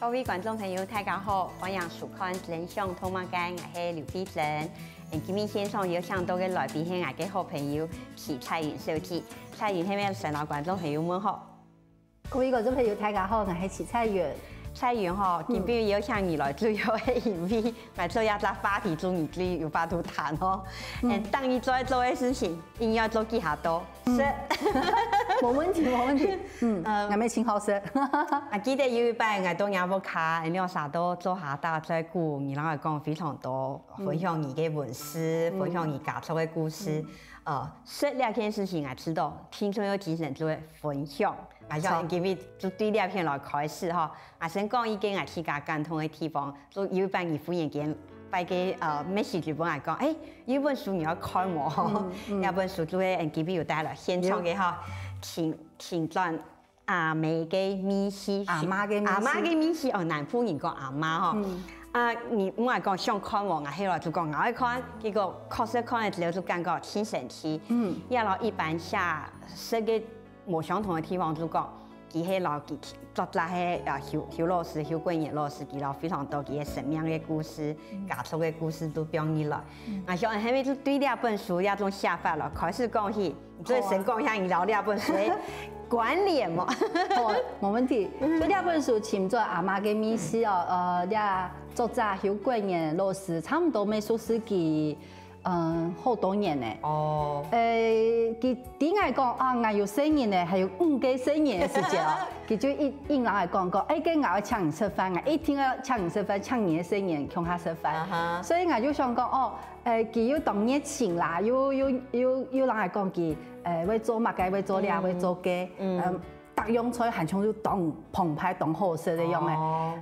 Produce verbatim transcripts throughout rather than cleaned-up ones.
各位觀眾朋友，大家好，歡迎收看《真想讀麼个》，𠊎係劉慧珍。今日現場有請到个來賓係𠊎个好朋友徐彩雲小姐。彩雲，係毋係先摎觀眾朋友問好？各位觀眾朋友，大家好，𠊎係徐彩雲。彩雲吼，今晡日邀請你來主要係因為𠊎做一隻話題，做你最有法度談哦。嗯，當你做做个事情，應該做幾下多。 食。無問題，無問題。嗯，呃，𠊎乜盡好食。啊，記得有一擺，𠊎到若屋下，兩儕都坐下打嘴鼓，你摎𠊎講非常多，分享你个文字，分享你家族个故事。呃，食這件事情，𠊎知道，聽眾有精神就會分享。𠊎想今日就對這片來開始吼，𠊎先講一個𠊎自家感動个地方， 就有一擺你忽然間發个呃message分𠊎講，欸，有本書你愛看無？這本書就係N G B有帶來現場个吼，請請轉阿姆个秘辛，阿媽个秘辛，阿媽个秘辛哦，南部人講阿媽吼。啊，你問𠊎講想看無？𠊎後來就講𠊎愛看，結果確實看了之後就感覺盡神奇。嗯，也摎一般寫食个 無相同个地方，就講佢係摎佢作者係啊邱邱老師、邱桂年老師，佢摎非常多佢个生命个故事、家族个故事都放入來。𠊎想係毋係就對這本書這種寫法咯，開始講起，你做得先講一下你摎這本書个關聯無？好，無問題。所以這本書尋著阿媽个秘辛哦，呃，這作者邱桂年老師差毋多乜熟識佢 嗯，好多年呢。哦，誒，佢對𠊎講啊，𠊎有細人呢，還有五個細人个時節哦，佢就一硬摎𠊎講講，誒，該𠊎愛請你食飯，𠊎一定愛請你食飯，請你个細人共下食飯。所以𠊎就想講，哦，誒，佢又當熱情啦，又又又又摎𠊎講佢，誒，會做麼个，會做這，會做該，嗯， 逐樣菜還像就當澎湃、當好食个樣誒。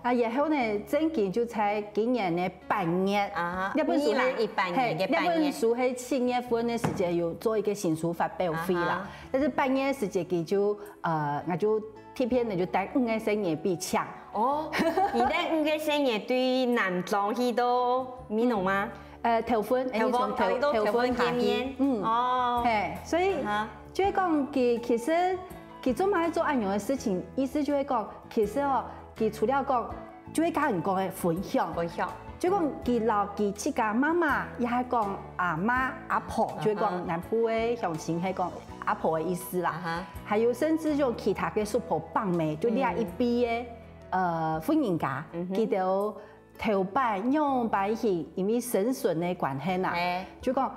啊，然後呢，正經就在今年个八月，啊，這本書係，二零一八年个八月。係，這本書係七月份个時節有做一個新書發表會啦。但是八月个時節佢就，呃，𠊎就特別呢就帶五個細人分佢請。哦，你帶五個細人對南庄去到美濃嗎？呃，頭份，頭份，頭頭頭份見面。嗯，哦，係，所以就係講佢其實 佢做麼个做恁樣个事情，意思就係講，其實哦，佢除了講，就係頭先講个分享，分享，就講佢摎佢自家媽媽，也係講阿媽、阿婆，就係講南部个鄉親係講阿婆个意思啦。還有甚至就其他个叔婆伯姆，就這一輩个，呃，婦人家，佢兜頭擺仰般形，因為生存个關係啦，就講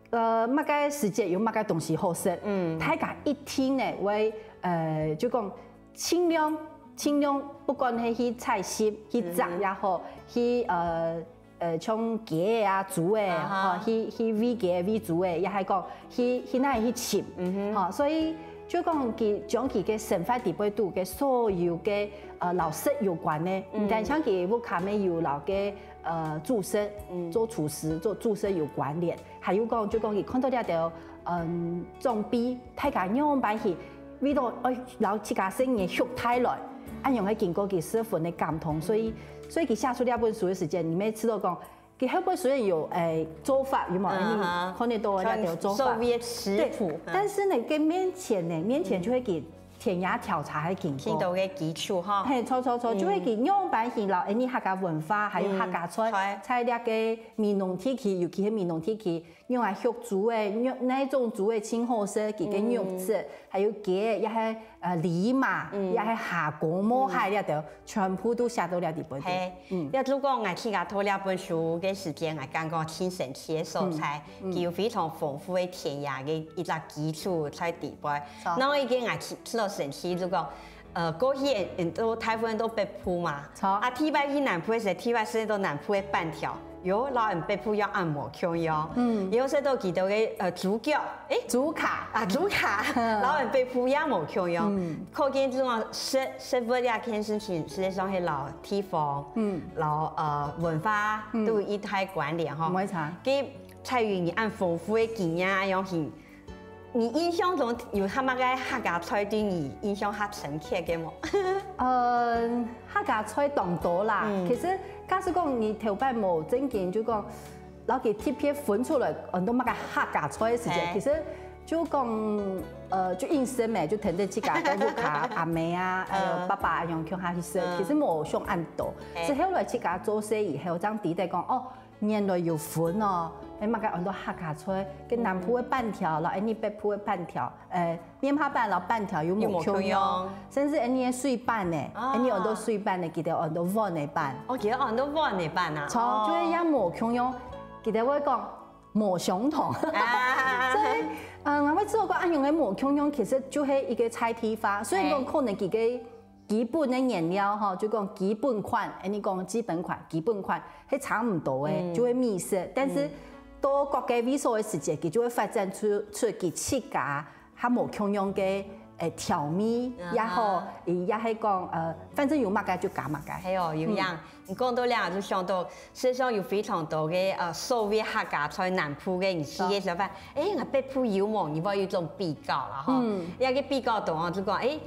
呃，麼个時節有麼个東西好食，嗯，大家一定呢會，呃，就講盡量盡量，不管係去採集、去摘也好，去呃呃像雞仔啊、豬仔啊，吼，去去餵雞仔、餵豬仔，也係講去去哪去尋，吼，所以就講佢將佢个生活裡背肚个所有个呃摎食有關个，毋單淨佢屋下面有摎个呃煮食，做廚師、做煮食有關聯。 還有講，就講佢看著這兜，嗯，長輩，大家仰般去為著愛摎自家細人畜大來，恁樣个經過佢十分个感動，所以所以佢寫出這本書个時間，你乜知著講，佢後背雖然有誒做法，有無？你看得著這兜做法，所謂个食譜，對，但是呢，該面前呢，面前就係佢田野調查个經過，盡多个基礎吼。係，著著著，就係佢仰般去摎𠊎俚客家文化，還有客家菜，在這个美濃地區，尤其係美濃地區， 仰仔畜豬仔，仰哪種豬仔盡好食，佢个肉質，還有雞仔，也係呃里馬，也係蝦蛄、毛蟹這兜，全部都寫到這裡背肚。係，也就講𠊎自家讀這本書个時間，𠊎感覺盡神奇个所在，佢有非常豐富个田野个一隻基礎在裡背。然後一個𠊎自自家神奇，就講 呃，過去人都大部分都北部嘛，著。啊，第一擺去南部个時，第一擺食著南部个粄條，喲，摎𠊎北部又恁無共樣。嗯，又食著佢兜个呃豬腳，誒，豬腳啊，豬腳，摎𠊎北部也無共樣。可見這種食食物這件事情，實際上係摎地方，嗯，摎呃文化都有一大關聯吼。沒錯。該在於你恁豐富个經驗，樣形 你印象中有麼个客家菜對你印象較深刻个無？呃，客家菜當多啦。其實假使講你頭擺無正經，就講摎佢特別分出來，安到麼个客家菜个時節，其實就講，呃，就應聲咩，就跈等自家个屋下阿姆啊，還有爸爸恁樣共下去食。其實無想恁多，係後來自家做事以後，正知得講，哦，原來有分哦，係麼个安到客家菜，該南部个粄條，摎恁呢北部个粄條，呃，棉花粄摎粄條有無共樣，甚至恁呢个水粄呢，恁呢安到水粄呢，佢等安到碗个粄。哦，佢等安到碗个粄啊。著，就係也無共樣，佢等會講 無相同。所以，嗯，𠊎會知講恁樣个無共樣，其實就係一個在地化。雖然講可能佢个基本个原料吼，就講基本款，恁呢講基本款，基本款係差毋多个，就係米食。但是到各个位所个時節，佢就會發展出出佢自家較無共樣个，誒，調味也好，也係講，呃，反正有麼个就加麼个。係哦，有影。你講到這，就想到 世上有非常多个，呃，所謂客家菜南部个，你去个時候發，誒，𠊎北部有無？你會有一種比較啦，吼。這个比較當中就講，誒，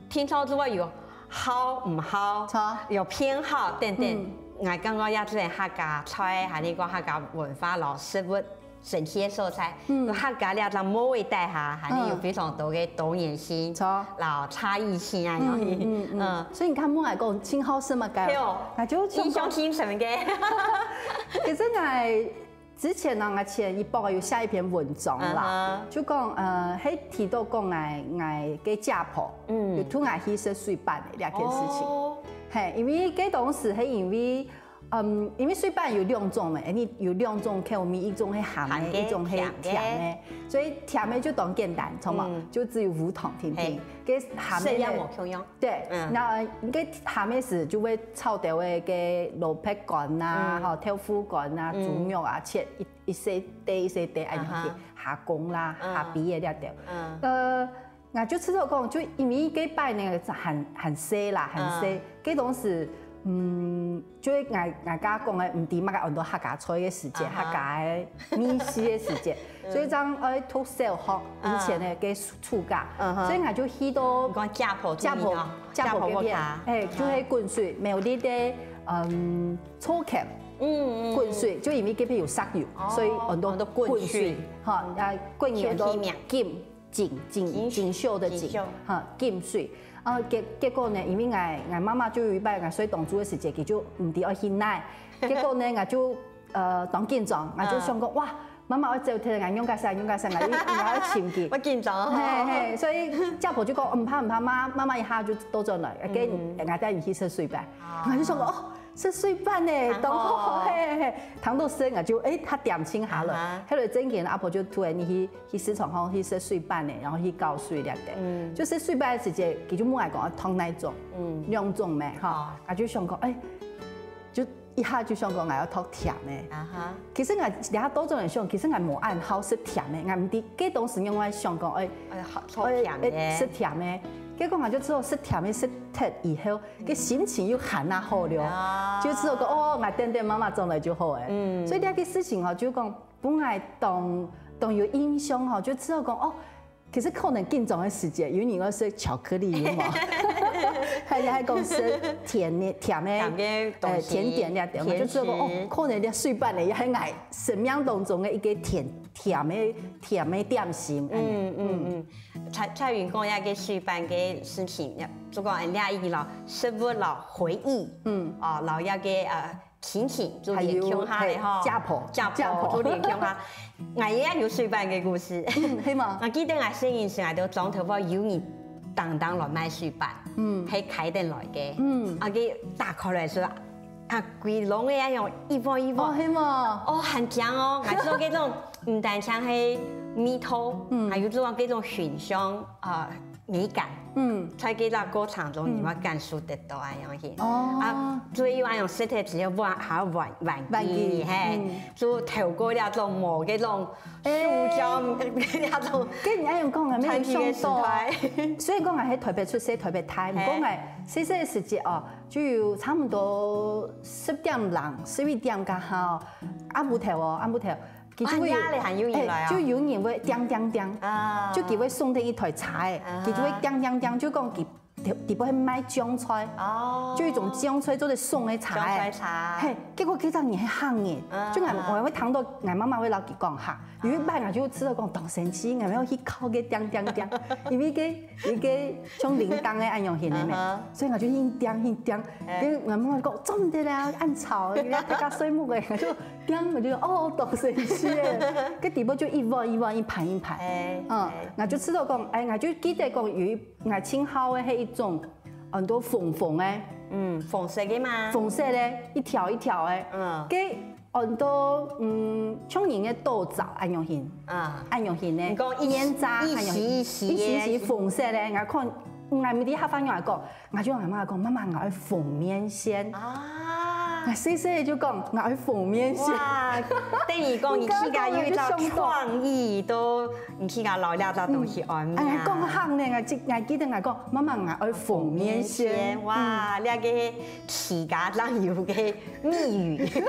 聽說就會有好毋好，有偏好等等。𠊎感覺這種客家菜，還係講客家文化摎食物神奇个所在，客家這種某一代哈，還係有非常多个多元性，摎差異性啊，嗯，所以你看，莫來講，盡好食麼个，係哦，𠊎就印象深深个。其實𠊎之前呢，𠊎前一擺有寫一篇文章啦，就講，呃，係提到講𠊎，𠊎个姐婆，有㧡𠊎去食水粄个這件事情。係，因為該當時係因為，嗯，因為水粄有兩種嘛，你有兩種口味，一種係鹹个，一種係甜个，所以甜个就當簡單，著無？就只有無糖定定，該鹹个也無共樣。 對，然後該鹹个時就會炒兜个該蘿蔔乾啊，吼，豆腐乾啊，豬肉啊，切一一細垤一細垤，恁樣去下工啦，下皮个這兜。呃，𠊎就試著講，就因為該擺呢還還細啦，還細，該當時，嗯，就係𠊎𠊎家講个，毋知麼个安到客家菜个時節，客家个味緒个時節，所以正愛讀小學以前个該 暑假，所以𠊎就去到，你講姐婆，姐婆，姐婆該片，誒，就係滾水，苗栗个，嗯，草坑，滾水，就因為該片有石油，所以安到滾水，哈，啊，滾油安到錦，錦錦錦繡个錦，哈，錦水。啊，結結果呢，因為𠊎𠊎媽媽就有一擺𠊎睡當晝个時節，佢就毋知愛去哪，結果呢，𠊎就 呃，當緊張，𠊎就想講，哇，媽媽愛走忒，𠊎仰結煞，仰結煞，𠊎又𠊎愛尋佢。會緊張哦。係係，所以姐婆就講，毋怕毋怕，媽媽媽媽一下就倒轉來，跟𠊎帶你去食水粄。𠊎就想講，哦，食水粄呢，當好，係係係，聽到聲𠊎就誒，較恬靜下來。後來正經阿婆就㧡𠊎去去市場項去食水粄呢，然後去搞水了的。就食水粄个時節，佢就問𠊎講，愛燙哪種，兩種咩，哈，𠊎就想講，誒，就 一下就想講𠊎愛擇甜个。啊哈。其實𠊎這下倒轉來想，其實𠊎無恁好食甜个，𠊎毋知該當時仰會想講，誒，愛好，愛，愛甜个。誒，食甜个。結果𠊎就知道食甜个食忒以後，該心情又還較好了。啊。就知道講，哦，𠊎等等媽媽轉來就好誒。嗯。所以這個事情吼，就講分𠊎當當有印象吼，就知道講，哦， 其實可能緊張个時節，有人愛食巧克力，有無？還係還講食甜个、甜个，甜个東西，呃，甜點那點，就知道講，甜食。哦，可能這水粄呢，也係𠊎生命當中个一個甜甜个甜个點心。嗯嗯嗯。蔡蔡雲講一個水粄个事情，就講人家一個老食物老回憶，嗯，哦，老一個呃 親情，就連共下个吼，還有，嘿，家婆，家婆，家婆。就連共下。𠊎也有水粄个故事。嗯，係無？𠊎記得𠊎細人時，𠊎兜莊頭會有人當當來賣水粄，嗯，係開店來个，嗯，啊，佢打開來時，啊，歸籠个那種一碗一碗，哦，係無？哦，很香哦，還有該種毋單淨係味道，嗯，還有這種該種芬香啊。 美感。嗯，在這個過程中，你會感受得到恁樣去。哦，啊，所以恁樣食忒之後，還還還還記，嘿，就透過這種無這種塑膠，這種，跟你恁樣講啊，沒有想到啊。所以講啊，係台北出世，台北大，毋過啊，細細个時節哦，就有差不多十點零、十一點剛好，暗晡頭哦，暗晡頭。 佢就會有，啊，夜裡還有人來啊？欸，就有人會叮叮叮，啊，就佢會送等一台車欸，啊哈，佢就會叮叮叮，就講佢底背係賣醬菜，哦，就一種醬菜做得送个茶欸。醬菜茶。嘿，結果該隻人係客人，啊。就𠊎，𠊎會聽到𠊎媽媽會摎佢講客。有一擺𠊎就試著講當生趣，𠊎愛去敲該叮叮叮，因為該，該像鈴鐺个恁樣形个咩，嗯哼。所以𠊎就去叮去叮，欸。跟𠊎媽媽講做毋得啦，恁吵，人家大家睡目个，𠊎就叮，𠊎就哦當生趣欸，該底背就一碗一碗一盤一盤，欸，嗯，欸。𠊎就試著講，欸，𠊎就記得講有一 𠊎盡好个係一種，很多紅紅个，嗯，紅色个嘛。紅色个，一條一條个，嗯。該很多，嗯，像人个豆角恁樣形，啊。恁樣形个，你講一煙渣，一時一時个。一時一時紅色个，𠊎看，𠊎毋知客話仰般講，𠊎就同𠊎媽講，媽媽，𠊎愛紅面線。啊。𠊎細細就講，𠊎愛紅面線。哇，等於講你自家有一隻創意都 你去佮老爺仔東西安排啊。哎，講客呢，𠊎記，𠊎記得𠊎講，媽媽，𠊎愛紅面線。哇，這个自家正有个祕語。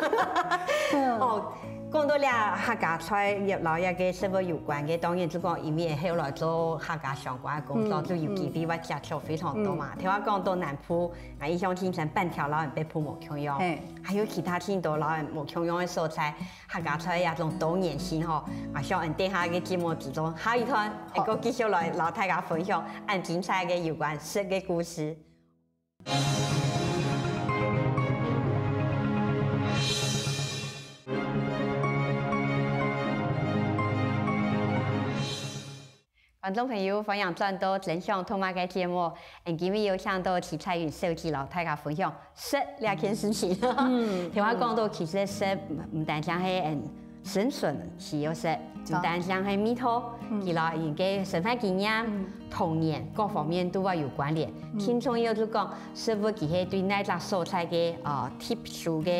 哦，講到這客家菜，摎這个食物有關个，當然就講因為後來做客家相關个工作，嗯，就有機會會接觸非常多嘛。嗯。頭先講到南部，𠊎印象深刻，粄條摎人北部無共樣。嘿。還有其他盡多摎人無共樣个所在。 客家菜這種多元性吼，𠊎想𠊎等下个節目之中，下一段，好。𠊎再繼續來摎大家分享恁精彩个有關食个故事。觀眾朋友，歡迎轉到《真想讀麼个》節目。𠊎今晡日有請到徐彩雲小姐摎大家分享食這件事情。嗯。頭先講到，其實食毋單淨係，嗯，生存需要食，著。毋單淨係味道，嗯。佢摎人个生活經驗、嗯。童年各方面都會有關聯。嗯。盡重要就講，食物佢係對哪隻所在个，呃，特殊个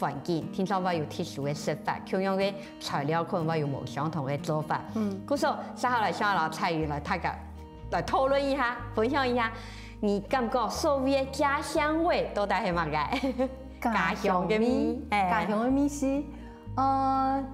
環境，定著會有特殊个食法，共樣个材料可能會有無相同个做法。嗯。故所，接下來想愛摎彩雲來大家來討論一下，分享一下，你感覺所謂个家鄉味到底係麼个？家鄉个味，哎。家鄉个味緒，呃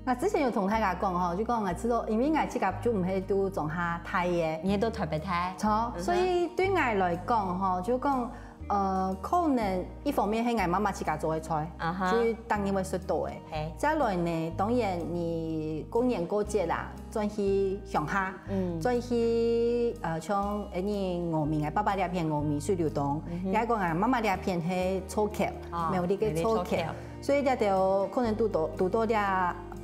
，𠊎之前有同大家講吼，就講𠊎知道，因為𠊎自家就毋係在庄下大个。你係在臺北大？著，嗯哼。所以對𠊎來講吼，就講 呃，可能一方面係𠊎媽媽自家做个菜，啊哈。就逐日會食到个。嘿。再來呢，當然你過年過節啦，轉去鄉下，嗯。轉去，呃，像，呃，你峨眉，𠊎爸爸這片峨眉水流東，嗯哼。也講𠊎媽媽這片係草口，哦，苗栗个草口。苗栗草口。所以這兜可能堵到，堵到這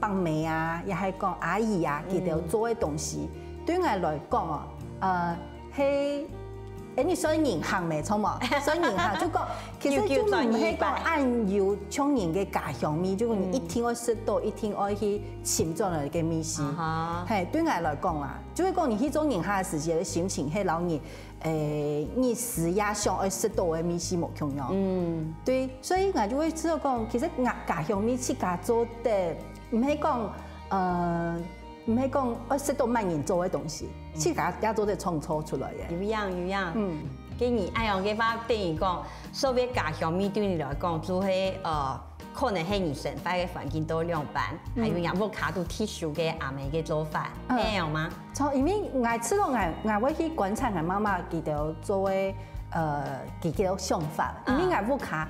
伯姆啊，也係講阿姨啊，嗯。佢兜做个東西，對𠊎來講哦，呃， 係，哎，你算人客無？著無？算人客，就講，其實就毋係講恁有像人个家鄉味，就講你一定愛食到，嗯。一定愛去尋轉來个味緒。啊哈。嘿，對𠊎來講啦，就係講你去做人客个時節，心情係摎你，誒，日時也想愛食到个味緒無共樣。嗯。對，所以𠊎就會知道講，其實𠊎家鄉味自家做得，毋係講，呃， 毋係講愛食到麼人做个東西，嗯。自家也做得創造出來个。有影，有影。嗯。該你恁樣个話，等於講，所謂家鄉味對你來講，就係，呃，可能係你生活个環境到兩半，嗯。還有若屋下肚特殊个阿姆个做法，嗯。係恁樣嗎？著，因為𠊎知道𠊎，𠊎會去觀察𠊎媽媽佢兜做个，呃，佢个想法，因為，嗯。𠊎屋下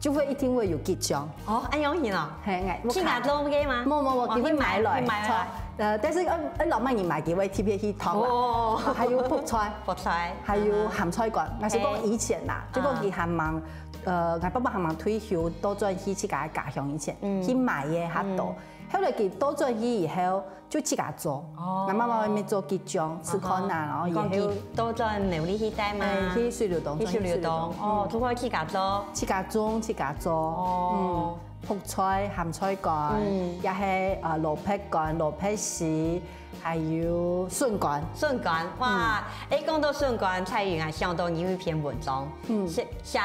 就會一定會有桔醬。 哦，恁樣形哦。嘿，𠊎屋下。自家做个嗎？無，無，無，哦，佢會買來，去買，去買來。著，呃，但是，呃，呃，老妹你買，佢會特別去淘啦。哦。還有覆菜。覆菜。還有鹹菜乾，嗯哼。𠊎係講以前啦，嘿。就講佢還吂，呃，𠊎爸爸還吂退休，倒轉去自家个家鄉以前，嗯。去買个較多。嗯。後來佢倒轉去以後， 就自家做。哦。𠊎媽媽會做桔醬，試看啊，然後以後，你講佢倒轉苗栗去戴嗎？哎，去水流東，去水流東，哦，嗯。就會自家做。自家種，自家做。哦。嗯，覆菜、鹹菜乾，嗯。也係，呃，蘿蔔乾、蘿蔔絲，還有筍乾。筍乾，哇，嗯。哎，講到筍乾，彩雲啊，想到你有一篇文章，嗯。寫，寫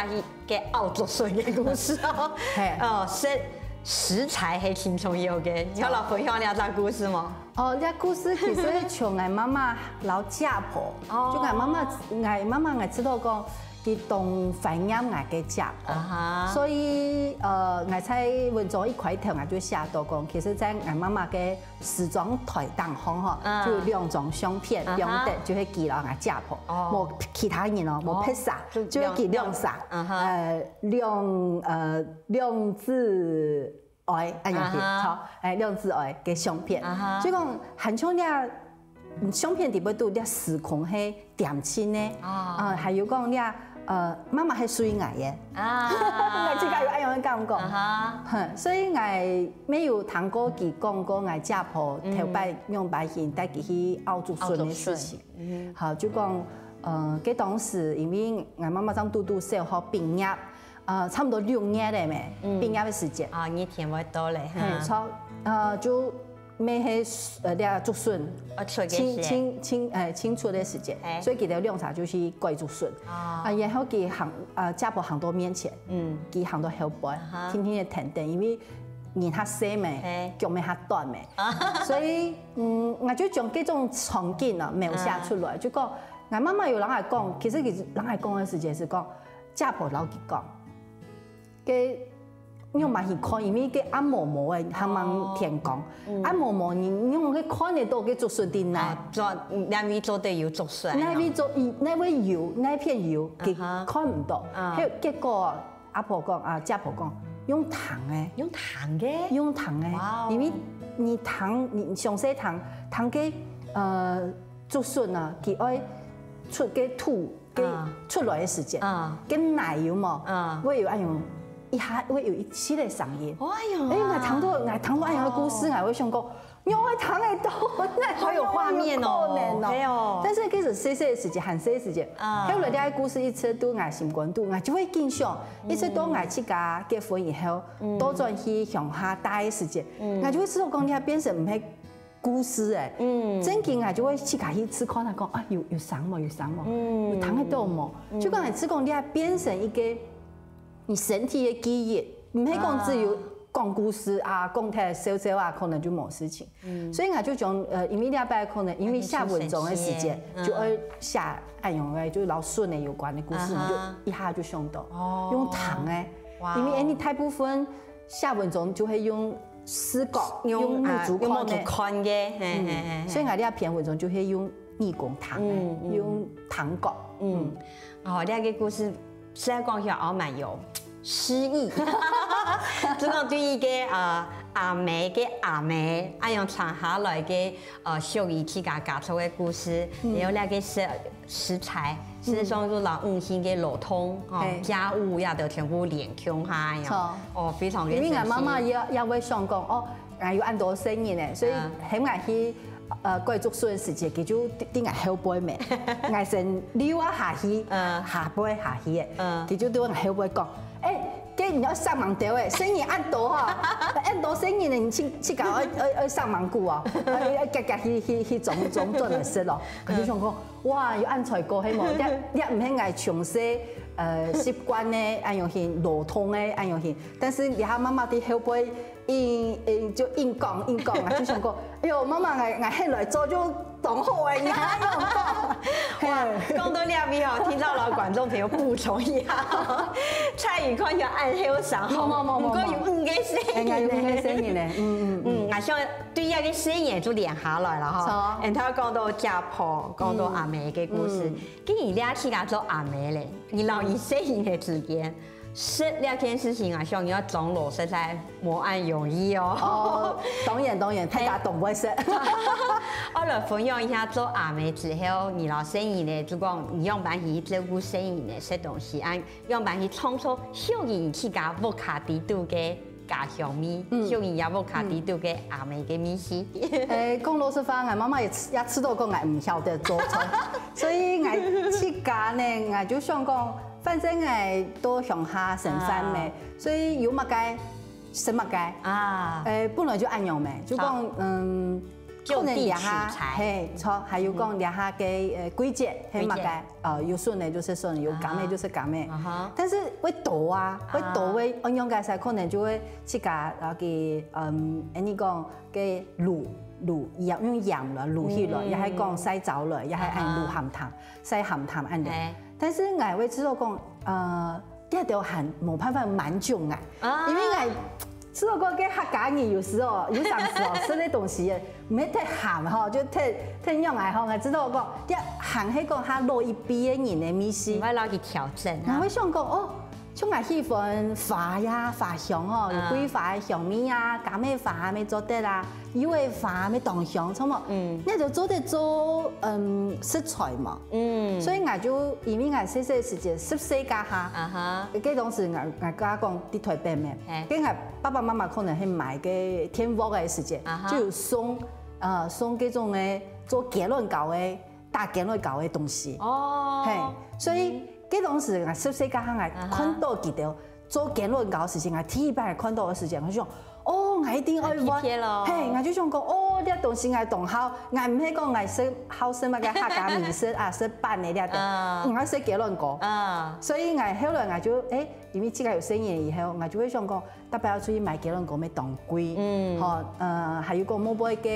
去 个澳洲筍个故事哦。嘿。哦，食，食材係盡重要个，你愛來分享這隻故事無？哦，這故事其實從𠊎媽媽摎姐婆，哦。就𠊎媽媽，𠊎媽媽𠊎知道講，佢當懷念𠊎个姐婆，啊哈。所以呃，𠊎在文章一開頭𠊎就寫到講，其實在𠊎媽媽个時裝台頂項吼，啊。就有兩張相片，啊哈。兩張就係佢摎𠊎姐婆，哦。無其他人哦，無別儕，哦，就係佢兩儕，就兩，啊哈。呃，兩呃兩子哀，哎呀，啊哈。著，哎，兩子哀个相片。啊哈。所以講，還像這相片底背肚這時空係恬靜呢，啊。啊，還有講這呃，媽媽係隨𠊎个，啊。𠊎自家有恁樣个感覺。啊哈。哼，所以𠊎乜有聽過佢講過𠊎姐婆頭擺仰般形帶佢去澳洲順个事情。澳洲順。嗯。好，就講，呃，該當時因為𠊎媽媽正拄拄小學畢業， 呃，差不多六月了咩，嗯。畢業个時節。啊，熱天會到咧，嘿，哈。差，呃，就乜係，呃，這竹筍，哦，出个時節。青，青，青，呃，青出个時節，嘿。所以佢兜兩儕就去改竹筍。哦。啊，然後佢行，呃，姐婆行到面前，嗯。佢行到後背，啊哈。輕輕个停停，因為人較細咩，嘿。腳乜較短咩。啊。所以，嗯，𠊎就將這種場景啊描寫出來，啊。就講，𠊎媽媽有摎𠊎講，其實佢摎𠊎講个時節係講， 姐婆摎佢講，該仰般去看，因為該暗摸摸个，還吂天光，哦。嗯。暗摸摸，你仰會看得到該竹筍在哪？啊，做，哪位做得有竹筍？哪位做，哪位有，哪片有，佢啊哈。看毋到。啊。還有結果，阿婆講，啊，姐婆講，用藤个。用藤个？用藤个，哇哦。因為你藤，你詳細藤，藤个，呃，竹筍啊，佢愛出个土， 个啊。出來个時節，啊。个泥有無？啊。會有恁樣一下，會有一息个聲音。哎喲。哎，𠊎聽到，𠊎聽到恁樣个故事，哦。𠊎會想講，仰會聽得到？好有畫面哦。哪有可能哦？係哦。但是其實細細个時節，還細个時節，啊。後來這个故事一直都𠊎心肝肚，𠊎就會緊想，一直到𠊎自家結婚以後，嗯。倒轉去鄉下戴个時節，嗯。𠊎就會知道講，你變成毋係 故事欸，嗯。正經啊，就會自家去試看啊，講啊，有，有聲無，有聲無，嗯。有聽得到無？嗯。就講來試講，你愛變成一個你身體个記憶，毋係講只有啊。講故事啊，講忒笑笑啊，可能就無事情。嗯。所以𠊎就講，呃，因為這擺可能因為寫文章个時節，嗯。就愛寫恁樣个，就摎筍个有關个故事，啊哈。你就一下就想到，哦。用糖个，哇哦。因為恁樣大部分 寫文章就係用視角，用，用目珠看个。啊，用目珠看个，嘿，嗯，嘿，嘿，嘿。所以𠊎這篇文章就係用耳公聽个，嗯，嗯。用聽覺。嗯。嗯。哦，這個故事實在講起來還蠻有詩意。就講對一個，呃，阿姆个阿姆，恁樣傳下來个，呃，屬於自家家族个故事，嗯。然後這個是 食材，事實上就摎五行个老湯，吼，嘿。家務也都全部連共下樣。著。哦，非常个因為𠊎媽媽也，也會想講，哦，𠊎有恁多細人呢，所以啊。喊𠊎去，呃，改竹筍个時節，佢就在，在𠊎後背咩。𠊎先溜啊下去，嗯。下背下去个，嗯。佢就在𠊎後背講，欸， 該你愛煞猛兜欸，細人恁多吼，恁多細人呢，你自，自家愛，愛，愛煞猛牯哦，愛，愛遽遽去，去，去裝，裝轉來食咯。佢就想講，哇，有恁衰過，係無？這，這毋係𠊎從細，呃，習慣个，恁樣形，老湯个，恁樣形。但是這下媽媽在後背硬，硬，就硬講，硬講啊，就想講，哎喲，媽媽，𠊎，𠊎後來做就 當好欸，你還恁樣講。哇，嘿。講到這位哦，聽眾摎觀眾朋友補充一下，蔡宇寬有恁後生吼，無，無，無，無，毋過有五個細人呢。哎呀，有五個細人呢，嗯，嗯，嗯。嗯，𠊎想對這個細人就連下來了吼。著。嗯，頭講到家婆，講到阿姆个故事，嗯。嗯。今日你也自家做阿姆咧，你摎你細人个之間， 食這件事情啊，想愛裝老實在無恁容易哦。哦，當然，當然，大家都毋會食。嘿。愛來分享一下做阿姆之後，你摎細人呢，就講你仰般去照顧細人呢，食東西，恁仰般去創造屬於你自家屋下底肚个家鄉味，嗯。屬於你屋下底肚个阿姆个味緒。誒，講老實話，𠊎媽媽也試，也試著講𠊎毋曉得做菜，所以𠊎自家呢，𠊎就想講， 反正𠊎到鄉下生活咩，啊。所以有麼个食麼个。啊。誒，本來就恁樣咩，就講，好。嗯，就地取材。可能這下，嘿，著，還有講這下个，呃，季節，嘿，季節。麼个，呃，有筍个就食筍，有柑个就食柑个。啊哈。但是會多啊，啊。會多會，恁樣个時可能就會自家，然後去，嗯，恁樣講，个滷，滷，用鹽來滷起來，也係講曬燥來，也係恁滷鹹淡，曬鹹淡恁樣。但是𠊎會知道講，呃，這兜還無辦法滿足𠊎，因為𠊎知道講个客家人有時哦，有常時哦，食个東西毋係忒鹹吼，就忒忒樣來吼，𠊎知道講，這鹹係講較老一輩个人个味緒。你愛摎佢調整啊。𠊎會想講哦。 像𠊎喜歡花呀，花香哦，有桂花个香味啊，柑仔花乜做得啊，柚仔花乜當香，著無？嗯，該就做得做，嗯，食材嘛。嗯，所以𠊎就因為𠊎細細時節十歲該下，啊哈，該當時𠊎𠊎家公在台北咩，該𠊎爸爸媽媽可能係買个電鍋个時節，就有送，呃，送該種个做雞卵糕个，打雞卵糕个東西。哦，嘿，所以 該當時𠊎十歲該下，𠊎看到佢兜做雞卵糕个時節，𠊎第一擺看到个時節，𠊎就想，哦，𠊎一定愛玩。嘿，𠊎就想講，哦，這東西𠊎當好，𠊎毋係講𠊎食好食麼个客家麵食啊，食粄个這兜，𠊎愛食雞卵糕。啊，所以𠊎後來𠊎就，誒，因為自家有細人以後，𠊎就會想講， 逐擺愛出去買雞卵糕乜當貴，嗯，吼，呃，還有講無買个，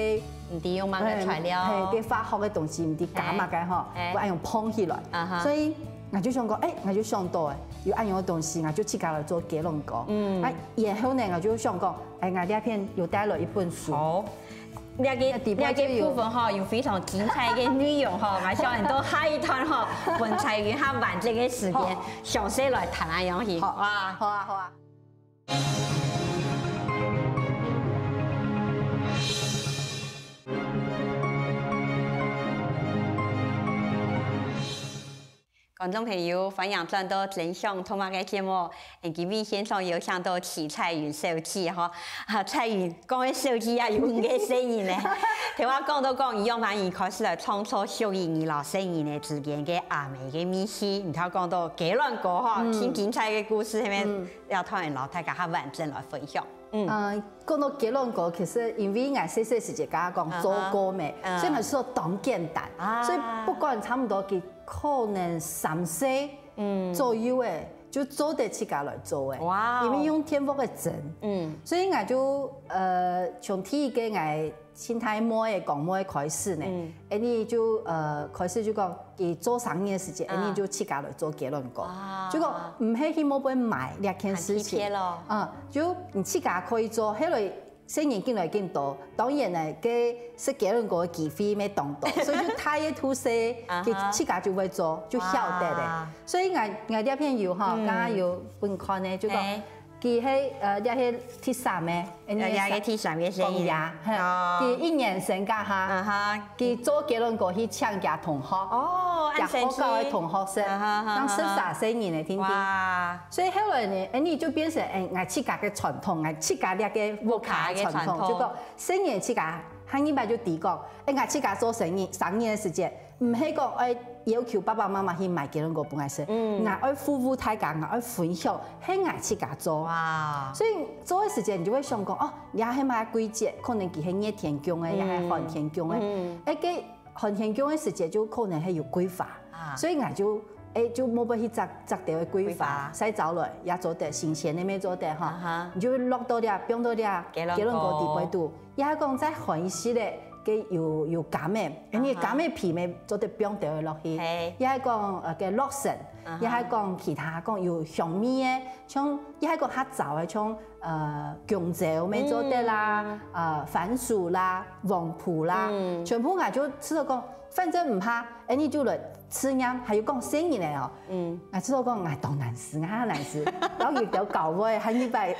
毋知用麼个材料，嘿，个化學个東西，毋知加麼个吼，會恁樣膨起來。啊哈，所以𠊎就想講，誒，𠊎就想到誒，有恁樣个東西，𠊎就自家來做雞卵糕。嗯，啊，然後呢，𠊎就想講，誒，𠊎這片有帶來一本書。好，這个這个部分吼，有非常精彩个內容吼，𠊎想等到下一段吼，分彩雲較完整个時間，詳細來談恁樣去。好，哇，好啊，好啊。 觀眾朋友，歡迎轉到《真想讀麼个》節目。今晡日現場有請到徐彩雲小姐吼，啊，彩雲講个小姐啊，有五個細人呢。頭下講到講，佢仰般開始來創造屬於佢摎細人仔之間个阿姆个味緒，然後講到雞卵糕吼，盡精彩个故事，係無？ 要同𠊎摎大家較完整來分享。嗯，呃，講到雞卵糕，其實因為𠊎細細時節剛剛講做過咩，所以𠊎說當簡單，所以不管差不多佢可能三歲，嗯，左右誒，就做得自家來做誒。哇哦，因為用電鍋个蒸，嗯，所以𠊎就呃從第一個𠊎 盡大妹个、公妹个開始呢，𠊎就呃開始就講，佢做生日个時節，𠊎就自家來做雞卵糕。就講毋係去外背買這件事情，嗯，就你自家可以做，後來細人緊來緊多，當然呢，該食雞卵糕个機會乜當多，所以就大个肚細，佢自家就會做，就曉得个。所以𠊎𠊎這片有吼，剛剛有分看呢，就講。 佢係呃，這係第三個，呃，這個第三個細人。公爺，嘿，佢一年生該下，佢做雞卵糕去請厥同學，哦，厥學校个同學食，正十三歲人个定定。哇！所以後來呢，哎，你就變成哎，𠊎自家个傳統，𠊎自家這個屋下个傳統，就講細人自家，下二擺就知講，哎，𠊎自家做生日，生日个時節， 毋係講愛要求爸爸媽媽去買雞卵糕分𠊎食，𠊎愛服務大家，𠊎愛分享，係𠊎自家做。哇！所以做个時節，你就會想講，哦，這係麼个季節，可能佢係熱天降个，也係寒天降个。哎，該寒天降个時節就可能係有桂花，所以𠊎就，哎，就無必去摘摘兜个桂花，晒燥來也做得，新鮮个乜做得哈。你就落到這，放到這雞卵糕底背肚。 也係講再寒一息个，該有有柑仔，因為柑仔皮乜做得放兜仔落去，也係講呃該洛神，也係講其他講有香味个，像也係講較燥个，像呃弓蕉乜做得啦，呃番薯啦、黃瓠啦，全部𠊎就試著講，反正毋怕，恁樣就來試驗，還有講細人仔哦， 嗯，𠊎試著講，𠊎當難食，𠊎還難食。然後有兜搞味，還一擺，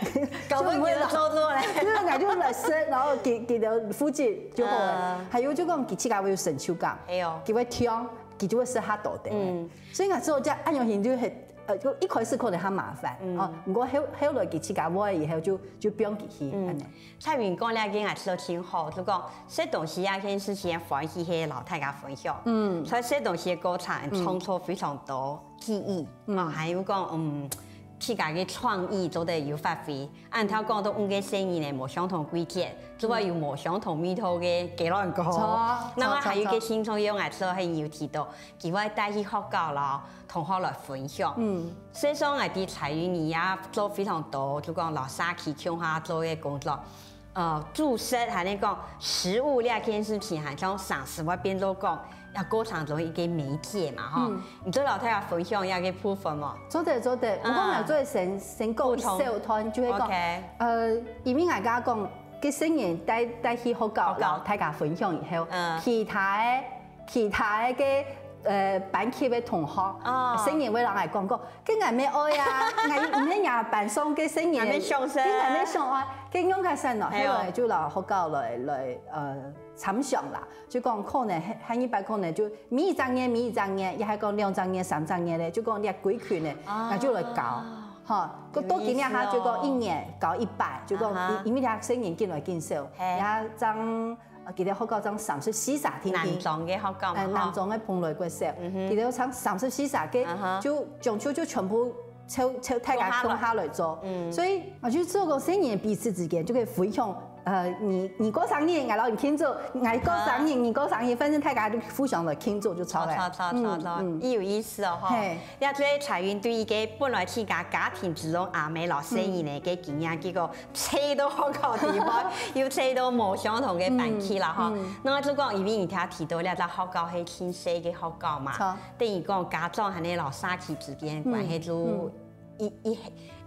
搞味就做做咧。就是𠊎就來食，然後佢佢兜負責就好了。還有就講佢自家會有成就感，哎喲，佢會跳，佢就會食較多个。嗯，所以𠊎試著這恁樣形就很，呃，就一開始可能較麻煩，哦，毋過後後來佢自家會以後就就放佢去，嗯，恁樣。 彩雲講這個𠊎試著真好，就講食東西這件事情歡喜係摎大家分享。嗯，在食東西个過程創造非常多記憶，嗯，還有講嗯，自家个創意做得有發揮。恁頭講到五個細人呢，無相同季節，做得有無相同味道个雞卵糕。著，那麼還有一個新創意，𠊎試著很有趣到，佢會帶去學校咯，同學來分享。嗯，所以說𠊎知彩雲你也做非常多，就講摎社區共下做个工作。呃，煮食，還係講食物這件事情，還像常時會變做講，這過程中一個媒介嘛，吼。嗯。你做摎大家分享一個部分無？做得，做得。嗯。毋過𠊎做得先，先講一小段，就係講，OK。呃，因為𠊎剛剛講，該細人帶，帶去學校，學校。摎大家分享以後，嗯。其他个 其他个，呃，班級个同學，哦。細人會摎𠊎講講，該𠊎乜愛啊，𠊎毋係若班上个細人，𠊎乜想食啊。該𠊎乜想愛，該仰結煞呢？係哦。後來就摎學校來，來，呃，參詳啦，就講可能下，下一擺可能就每一隻月，每一隻月，也還講兩隻月、三隻月咧，就講這規群咧，哦。𠊎就來教，吼，有意思哦。多幾年下就講一年教一班，就講啊哈。因，因為這細人緊來緊少，係。也正 啊，佢兜學校正三十四儕定定。男裝个學校嘛，呃，吼。男裝个蓬萊國小，嗯哼。佢兜正三十四儕个，啊哈。就，就，就，就全部湊，湊大家共下來做。共下來。嗯。所以，啊，就做講細人彼此之間就可以分享，呃，你，你過生日，𠊎摎你慶祝，𠊎過生日，啊。你過生日，反正大家就互相來慶祝就著了。著，著，著，著，嗯，著。嗯。也有意思哦，吼。嘿。這就係彩雲對一個本來自家家庭之中阿姆摎細人个經驗，嗯。結果 差到學校地方，又差到無相同个班級啦，吼。嗯，嗯。那就講，因為你頭提到這隻學校係親細个學校嘛，著。等於講家長還係摎社區之間關係就，嗯，嗯。一，一，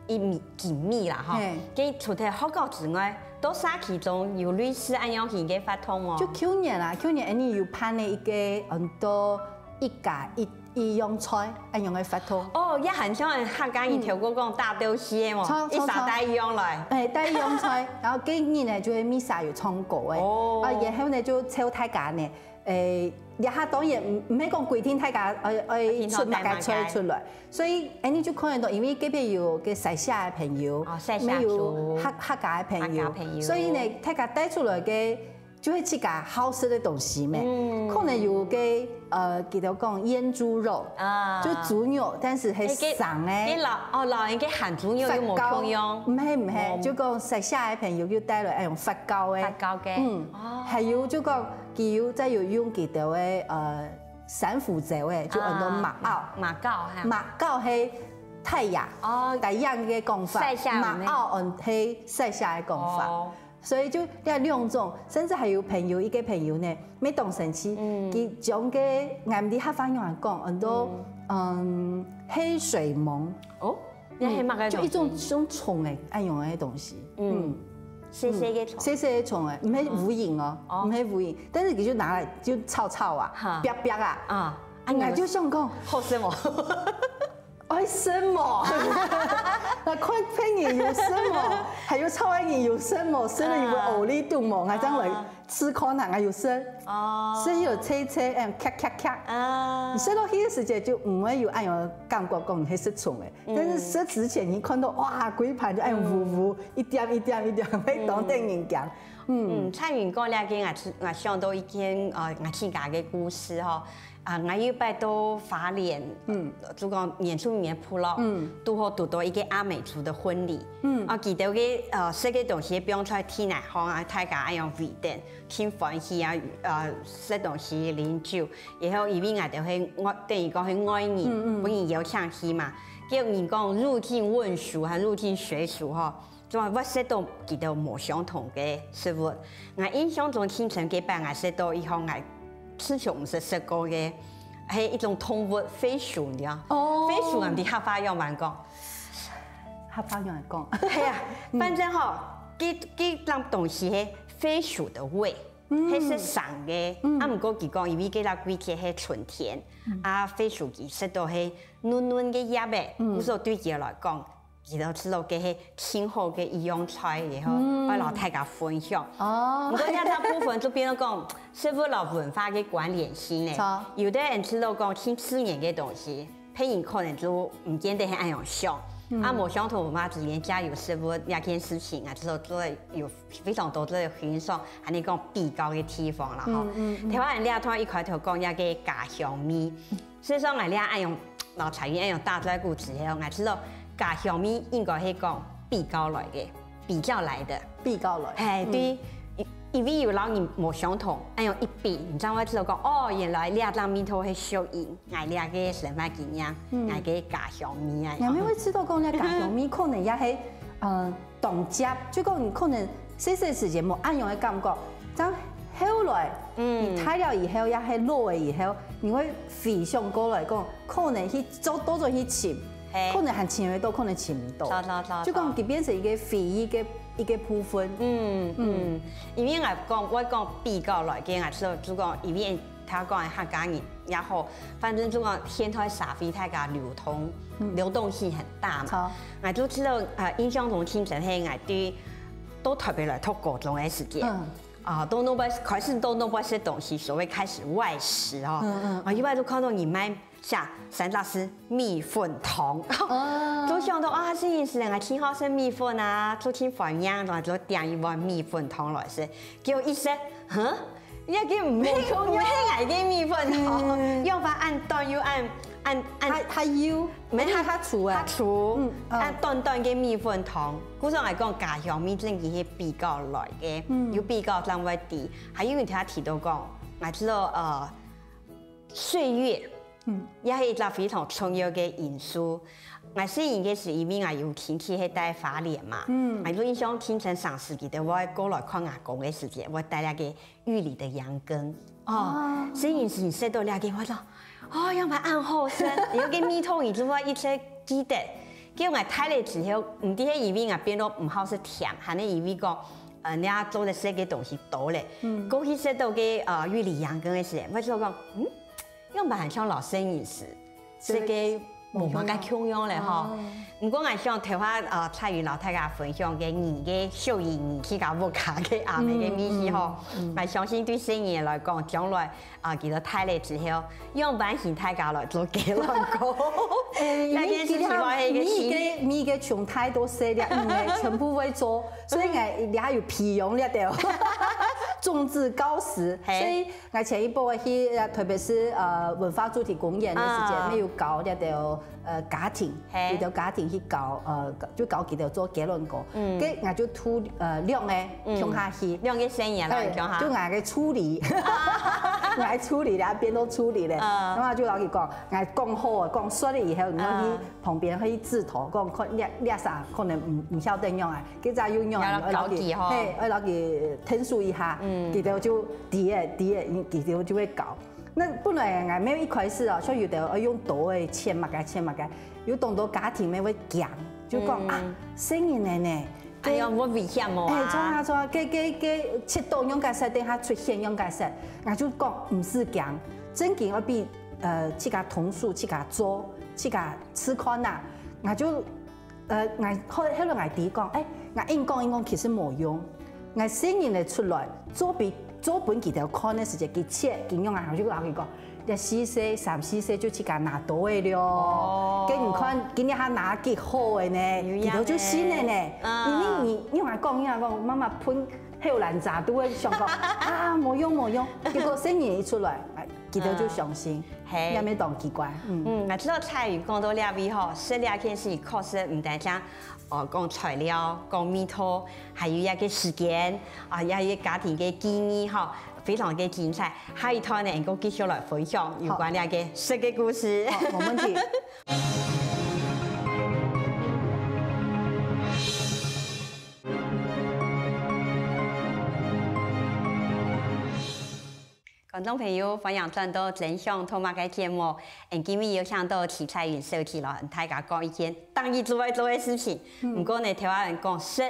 一密，緊密啦，吼。嘿。該除忒學校之外，到社區中有類似恁樣形个活動無？就舊年啊，舊年𠊎俚有辦了一個，嗯，到一家一 一樣菜，恁樣个活動。哦，也還像客家人頭過講打鬥戲个無，嗯。著，著，一儕帶一樣來。著。欸，帶一樣菜，然後該日呢就係每儕有唱歌个。哦。啊，然後呢就招大家呢，欸，這下當然毋，毋係講規定大家愛，愛出麼个菜出來。愛平常帶麼个。所以，欸，你就看得到，因為該片有个西社个朋友，哦，西社族。乜有客，客家个朋友，客家朋友。所以呢，大家帶出來个 就係自家好食个東西咩。嗯。可能有个，呃，佢兜講醃豬肉，啊。就豬肉，但是係生个。欸，該，該摎，哦，摎人个鹹豬肉又無共樣。發酵。毋係，毋係，哦。就講西社个朋友又帶來，哎，用發酵个。發酵个。嗯。哦。還有就講，佢有，再有用佢兜个，呃，珊瑚礁个，就安到馬澳。啊，馬澳哈。馬澳係太陽，哦。太陽个講法，西社个呢。馬澳安係西社个講法。哦。 所以就這兩種，甚至還有朋友，一個朋友呢，乜當生趣，嗯。佢將个，𠊎毋知客話仰般講，安到，嗯。嗯，黑水虻。哦，該係麼个東西？嗯，就一種，一種蟲仔，恁樣个東西。嗯。嗯。細細个蟲。嗯，細細个蟲仔，毋係烏蠅哦，哦。毋係烏蠅，但是佢就拿來就炒炒啊，哈。煏煏啊。啊，啊，𠊎就想講，好食無？ 愛食無？𠊎看別人有食無？還有炒个人有食無？食了有會屙痢肚無？啊。𠊎正來試看下，𠊎有食。哦。食了有脆脆，嗯，咔咔咔。啊。你食落去个時節就毋會有恁樣个感覺，講你係食蟲个。嗯。但是食之前，你看到，哇，歸盤就恁樣烏烏，嗯。一點一點一點，會當得人驚。嗯。嗯，蔡雲講了，𠊎自，𠊎想到一件，呃，𠊎自家个故事吼。 啊，𠊎有一擺到花蓮，嗯。就講原住民个部落，嗯。堵好堵到一個阿美族个婚禮。嗯。啊，佢兜个，呃，食个東西放在地泥項啊，大家恁樣圍等，盡歡喜啊，呃，食東西、啉酒。然後因為𠊎兜係外，等於講係外人，嗯，嗯。分人邀請去嘛。叫人講入境問俗，還入境隨俗吼。 總會食到佢兜無相同个食物。𠊎印象中，盡深該擺𠊎食到一項𠊎自從毋識食過个，係一種動物，飛鼠，你知道？哦。飛鼠，𠊎毋知客話仰般講。客話仰般講？係啊，嗯。反正吼，該，該種東西係飛鼠个胃，嗯。係食生个。嗯。啊，毋過佢講，因為該隻季節係春天，嗯。啊，飛鼠佢食到係嫩嫩个葉仔，嗯。故所對佢來講， 佢兜知道該係盡好个一樣菜，然後，嗯。愛摎大家分享。哦。毋過這隻部分就變到講，食物摎文化个關聯性呢。著。有个人知道講盡自然个東西，別人可能就毋見得係恁樣想。嗯。啊，無相同文化之間交流食物這件事情啊，知道做得有非常多做得欣賞，還有講比較个地方啦，吼。嗯，嗯，嗯。頭先𠊎這段一開頭講這个家鄉味， 事實上，𠊎這恁樣，摎彩雲恁樣打嘴鼓之後，𠊎知道家鄉味應該係講比較來个，比較來的。比較來。嘿，嗯。對，因，因為有摎人無相同，恁樣一比，你正會知道講，哦，原來這隻味道係屬於𠊎這个生活經驗，嗯。𠊎个家鄉味啊。你還會知道講，這家鄉味可能也係，呃，當接，就講你可能細細時節無恁樣个感覺，但後來，嗯，你大了以後，也係老了以後，你會回想過來講，可能去做，多做去尋，嘿，可能還尋得到，可能尋毋到。著著著，就講佢變成一個回憶个一個部分。嗯嗯，因為𠊎講，𠊎講比較來，跟𠊎說，就講，因為頭講个客家人也好，反正就講現代社會大家流通，流動性很大嘛。著，𠊎就知道，呃，印象中清楚係𠊎對到台北來讀高中个時間，嗯，啊，都弄不開始都弄不識東西，所謂開始外食哦。嗯嗯，啊，一般都看到你賣下三大師米粉湯，哦，都想到啊，這件事啊，挺好食米粉啊，都挺懷念，然後就點一碗米粉湯來食。結果一食，哼， 這个毋係，毋係𠊎个米粉湯，用法恁短又恁恁恁，還還有，無，佢較粗啊，較粗，嗯，恁短短个米粉湯。故所來講，家鄉味真个係比較來个，有比較正會知。還有你頭先提到講，𠊎知道呃，歲月，嗯，也係一個非常重要个因素。𠊎細人个時，因為𠊎有親戚係在花蓮嘛，嗯，𠊎有印象，清晨上時佢兜會過來看阿公个時節，會帶那個 玉里个羊羹。哦，所以你你食到了解，我講，哦，原來恁好食，有个味道你就會一直記得。結果𠊎大了之後，毋知係因為𠊎變到毋好食甜，還係因為講，呃，人家做个食个東西多了。嗯，過去食到个呃玉里羊羹个時，我就講，嗯，原來還像老細人時，食个 無麼个共樣了吼。毋過𠊎想頭下呃，蔡瑜摎大家分享个你个小姨你去到屋下个阿姆个味緒吼，𠊎相信對細人來講，將來啊，佢兜大了之後，用萬幸大家來做雞卵糕。欸，因為其實每个每个從大到細了，因為全部會做，所以𠊎這下有培養了對，種子高時，所以 𠊎前一擺去，呃，特別係呃文化主題公園个時節，啊，乜有教這兜呃家庭，嘿，有兜家庭去教，呃，就教佢兜做雞卵糕。嗯，該𠊎就渡呃兩个共下去，兩个細人來共下，就𠊎个助理，𠊎助理了，變到助理了，啊，然後就摎佢講，𠊎講好，講熟了以後，然後去 旁邊去指導，講看這這儕可能毋毋曉得仰仔，該隻又仰仔，愛摎佢，嘿，愛摎佢𢯭手一下，佢兜就知仔知仔，佢兜就會教。那本來𠊎乜一開始哦，像有兜愛用刀仔切麼个切麼个，有當多家庭乜會驚，就講啊，細人仔呢， 哎喲，無危險無啊？哎，著啊著啊，該該該切刀仰結煞，等下出血仰結煞，𠊎就講毋使驚，正經愛分呃自家動手，自家做，自家試看啊。𠊎就呃𠊎後後來𠊎知講，哎，𠊎硬講硬講其實無用，𠊎細人仔出來做分做分佢兜看个時節，佢切佢仰啊，𠊎就摎佢講， 這四歲、三四歲就自家拿刀仔了。哦，該你看，今日還拿幾好个呢，佢兜就信了呢。因為你你仰仔講仰仔講，媽媽噴後欄渣都會想講啊，無用無用。結果細人一出來，佢兜就相信，也無當奇怪。嗯，嗯，𠊎知道蔡瑜講到這位吼，食這件事確實毋單淨 哦，講材料、講味道，還有一個時間，啊，也有家庭个記憶吼，非常个精彩。下一段呢，𠊎繼續來分享有關這個食个故事。好，無問題。 觀眾朋友，歡迎轉到《真想讀麼个》節目。𠊎今日邀請到徐彩雲小姐來同大家講一件當然做愛做个事情。毋過呢，頭下𠊎講食，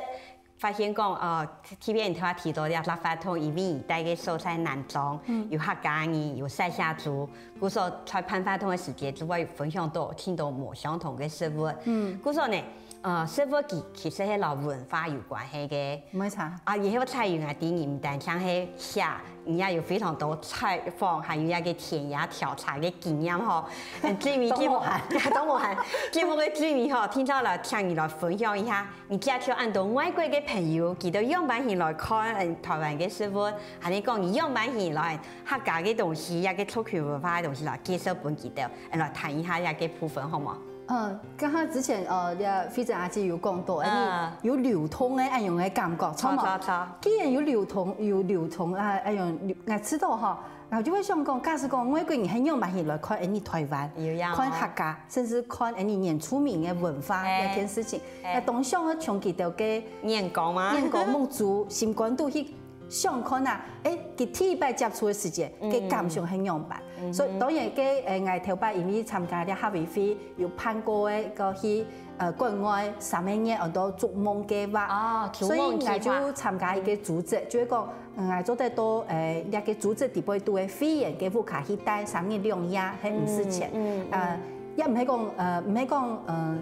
發現講，呃，特別頭下提到這个活動，因為佢戴个所在南庄，有客家人，有賽夏族，故所在辦活動个時節，就會分享到盡多無相同个食物。嗯，故所呢， 呃，食物其其實係摎文化有關係个。無錯。啊，以後蔡瑜啊，知你毋單淨係寫，你也有非常多採訪，還有一個田野調查个經驗吼。嗯，最尾節目，當無閒。當無閒。節目个最尾吼，聽眾來請你來分享一下，你介紹恁多外國个朋友，佢兜仰般形來看，嗯，臺灣个食物，還係講你仰般形來客家个東西，也个族群文化个東西來介紹分佢兜，嗯，來談一下這個部分，好無？ 嗯，剛剛之前呃，這慧珍阿姊有講到，哎，你有流通个恁樣个感覺，著無？著著。既然有流通，有流通啊，恁樣，𠊎知道吼， 𠊎就會想講，假使講外國人係仰般形來看𠊎俚臺灣，有影哦。看客家，甚至看𠊎俚原住民个文化嘿。這件事情，嘿。𠊎當想愛從佢兜个眼光嗎？眼光目珠、心肝肚去想看啊，誒，佢第一擺接觸个時節，嗯。个感想係仰般。嗯哼。所以當然个，誒，𠊎頭擺因為參加這客委會有辦過个，个去，呃，國外三個月安到逐夢計畫。哦，逐夢計畫。所以𠊎就參加一個組織，就係講，嗯，𠊎做得到，誒，這個組織底背肚个會員个屋下去戴三日兩夜，係毋使錢。嗯，嗯，嗯。呃，也毋係講，呃，毋係講，呃，